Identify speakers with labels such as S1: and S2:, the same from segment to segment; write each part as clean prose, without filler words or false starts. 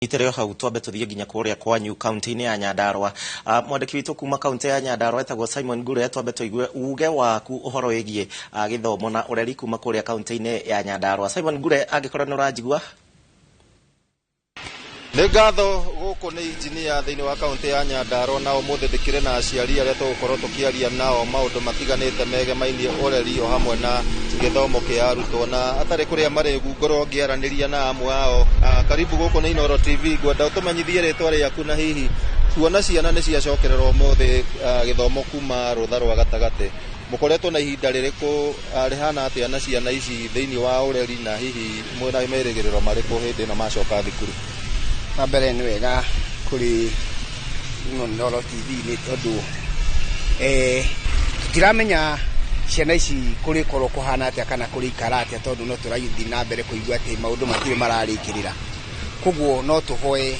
S1: Nyitĩrĩo hau twambe tũthiĩ nginya kũrĩa kwanyu kaunti-inĩ ya Nyandarua. Mwandĩki witũ kuma kaunti ya Nyandarua etagwo Simon Ngure. Twambe tũigue uge waku ũhoro wĩgiĩ gĩthomo na ũreri kuma kũrĩa kaunti-inĩ ya Nyandarua. Simon Ngure, angĩkorwo nĩ ũranjigua.
S2: Nĩ ngatho. Gũkũ nĩ injinia thĩinĩ wa kaunti ya Nyandarua, na ũmũthĩ ndĩkĩrĩ na aciari arĩa tũgũkorwo tũkĩaria nao maũndũ matiganĩte megemainie ũreri o hamwe na gĩthomo kĩa arutwo, na atarĩ kũrĩa marĩ ngorwo ngĩaranĩria na amwe ao. Karibu gũkũ nĩ Inooro TV. Ngwenda ũtũmenyithie rĩtwa rĩaku, na hihi tuona ciana nĩ ciacokererwo ũmũthĩ gĩthomo kuma rũtha rwa gatagatĩ, mũkoretwo na ihinda rĩrĩkũ rĩhana atĩa na ciana ici thĩinĩ wa ũreri, na hihi mwĩna merĩgĩrĩro marĩkũ hĩndĩ ĩno macoka thukuru?
S3: Wa mbere, nĩ wega kũrĩ Inooro TV, nĩ tondũ tũtiramenya ciana ici kũrĩkorwo kũhana atĩa kana kũrĩikara atĩa, tondũ no tũrathiĩ na mbere kũigua atĩ maũndũ matirĩ mararĩkĩrĩra. Koguo no tũhoe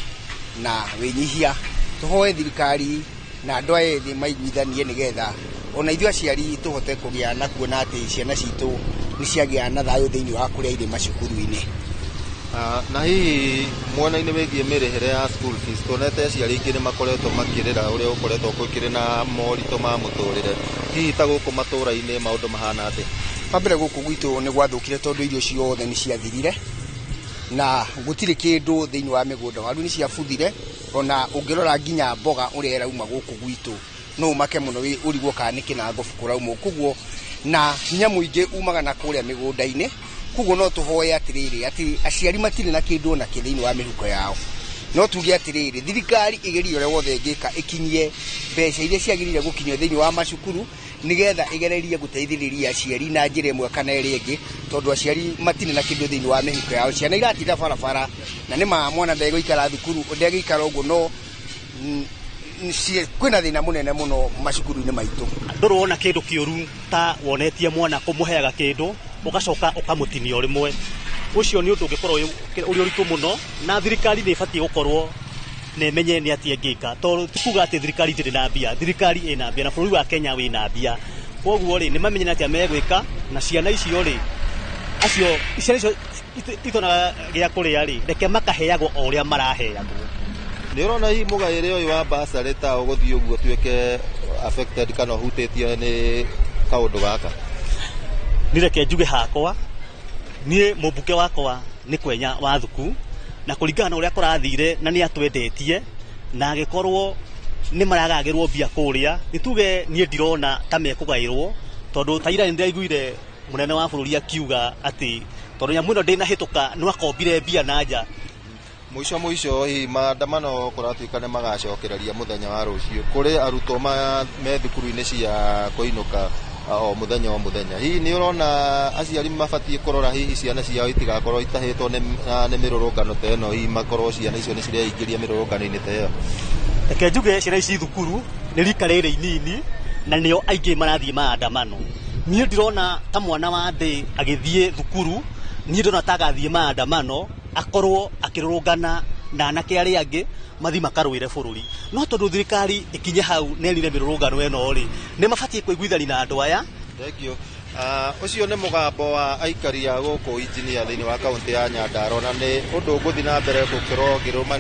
S3: na wĩnyihia, tũhoe thirikari na andũ aya ethĩ maiguithanie, nĩgetha ona ithuĩ aciari tũhote kũgĩa na kuona atĩ ciana citũ nĩ ciagĩa na thayũ thĩinĩ wa kũrĩa irĩ macukuru-inĩ.
S2: Na hihi mwena-inĩ wĩgiĩ mĩrĩhĩre ya school fees, tuonete aciari aingĩ nĩ makoretwo makĩrĩra ũrĩa gũkoretwo gũkĩrĩ na moritũ ma mũtũrĩre. Hihi ta gũkũ matũra-inĩ maũndũ mahana atĩa?
S3: Wa mbere, gũkũ gwitũ nĩ gwathũkire, tondũ irio ciothe nĩ ciathirire na gũtirĩ kĩndũ thĩinĩ wa mĩgũnda. Waru nĩ ciabuthire, ona ũngĩrora nginya mboga ũrĩa ĩrauma gũkũ gwitũ no ũmake mũno, ũrigwo kana nĩ kĩnangobu kũrauma. Koguo na hinya mũingĩ umaga na kũrĩa mĩgũnda-inĩ. Koguo no tũhoe atĩrĩrĩ, atĩ aciari matirĩ na kĩndũ ona kĩ thĩinĩ wa mĩhuko yao. No tuge atĩrĩrĩ, thirikari ĩgerie ũrĩa wothe ĩngĩka ĩkinyie mbeca iria ciagĩrĩire gũkinyio thĩinĩ wa macukuru, nĩgetha ĩgererie gũteithĩrĩria aciari na njĩra ĩmwe kana ĩrĩa ĩngĩ, tondũ aciari matirĩ na kĩndũ thĩinĩ wa mĩhuko yao. Ciana iratinda barabara, na nĩ ma mwana ndegũikara thukuru, ndegũikara ũguo, no kwĩna thĩna mũnene mũno macukuru-inĩ maitũ.
S4: Ndũrĩ wona kĩndũ kĩũru ta wonetie mwana kũmũheaga kĩndũ, ũgacoka ũkamũtinia o rĩmwe. Ũcio nĩ ũndũ ũngĩkorwo ũrĩ ũritũ mũno, na thirikari nĩ ĩbatiĩ gũkorwo na ĩmenye nĩ atĩa ĩngĩka, tondũ ti kuga atĩ thirikari ndĩrĩ na mbia. Thirikari ĩna mbia na bũrũri wa Kenya wĩna mbia. Koguo rĩ, nĩ mamenye nĩ atĩa megwĩka na ciana icio rĩ, acio ciana icio itonaga gĩa kũrĩa rĩ, reke makaheagwo o ũrĩa maraheagwo.
S2: Nĩ ũrona hihi mũgaĩre ũyũ wa bursary ta ũgũthiĩ ũguo ũtuĩke affected kana ũhutĩtio nĩ kaũndũ gaka?
S4: Nĩ reke njuge hakwa, niĩ mũmbunge wakwa nĩ Kwenya wa Thuku, na kũringana na ũrĩa kũrathire na nĩ atwendetie na agĩkorwo nĩ maragagĩrwo mbia kũrĩa, nĩ tuge niĩ ndirona ta mekũgaĩrwo, tondũ ta ira nĩ ndĩraiguire mũnene wa bũrũri akiuga atĩ tondũ nyamũ ĩno ndĩnahĩtũka, no akombire mbia na nja.
S2: Mũico mũico, hihi maandamano kũratuĩka nĩ magacokereria mũthenya wa rũciũ kũrĩ arutwo me thukuru-inĩ cia kũinũka o mũthenya o mũthenya, hihi nĩ ũrona aciari mabatiĩ kũrora hihi ciana ciao itigakorwo itahĩtwo nĩ mĩrũrũngano ta ĩno, hihi makorwo ciana icio nĩ cireingĩria mĩrũrũngano-inĩ ta ĩyo?
S4: Reke njuge ciana ici thukuru nĩ rika rĩrĩ inini na nĩo aingĩ marathiĩ maandamano. Niĩ ndirona ta mwana wa thĩ agĩthiĩ thukuru, niĩ ndĩrona ta agathiĩ maandamano akorwo akĩrũrũngana na anake arĩa angĩ mathiĩ makarũĩre bũrũri. No tondũ thirikari ĩkinye hau na ĩrire mĩrũrũngano ĩno rĩ, nĩ mabatiĩ kũiguithania na andũ aya.
S2: Thank you. Ũcio nĩ mũgambo wa aikari a gũkũ injinia thĩinĩ wa kaunti ya Nyandarua, na nĩ ũndũ ũgũthiĩ na mbere gũkorwo ngĩrũmanĩrĩra.